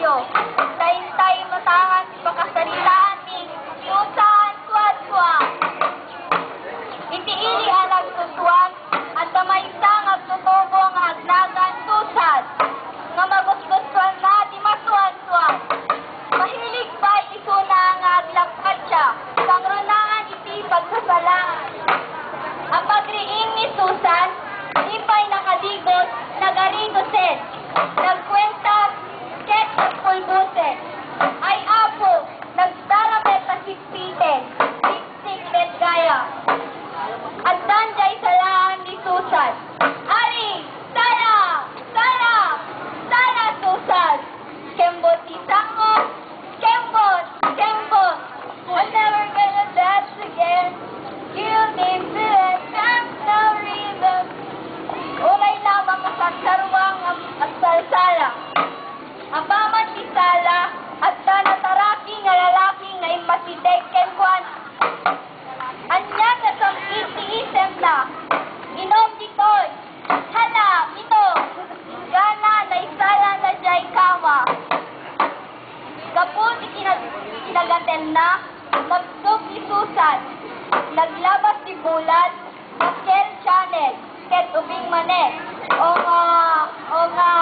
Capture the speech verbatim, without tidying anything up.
Ta intay matangan ti pakasaritaan ni Susan Suansua. Iti ili a nagsusuan, adda maysa nga agtutubo nga agnagan Susan, nga magusgustuanna ti masuansuan. Mahilig pay isuna nga aglappatsa, kangrunaan iti pagsasalaan. A pagriing ni Susan, di pay nakadigos, nagarigosen, nagkuenta, ket nagpulbosen. Ay Apo, nagdara met a sigpiten, siksik met gayam. Addan jay salaan ni Susan. Ari, sala! Sala! Sala, Susan! Kembot ti sango, kembot, kembot. I'm never gonna dance again. Guilty feelings, there's no reason. Uray lamang a sarsarwa nga agsalsala. Apaman ti sala, adda nataraki nga lalaki nga immasideg kenkuana. Ania nga sam-it ti isemna? Inom ditoy! Hala, inom! Inggana, naisala na jay kama. Gapu ti kinag-, kinagatenna, nagsup ni Susan. Naglabas ti bulad, Mackerel Channel, ket ubing manen. O nga, o nga,